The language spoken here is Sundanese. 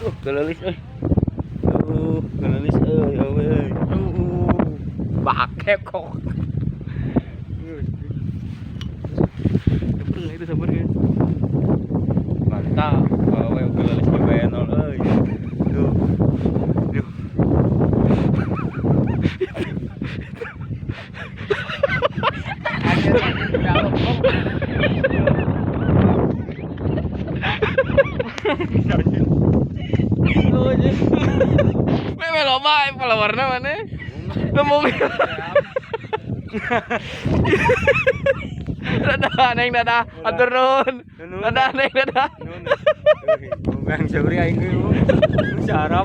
Tuh, geulis euy. Tuh, geulis euy, euy. Tuh. Bakep kok. Sabar itu, sabar ya. Mantap. Awewe geulis juga nol euy. Duh. Duh. Meme loba followerna mana? Ngomong. Dadah, Neng, dadah. Atur nuhun. Dadah, Neng, dadah. Bang Syukri aing ge. Sarap.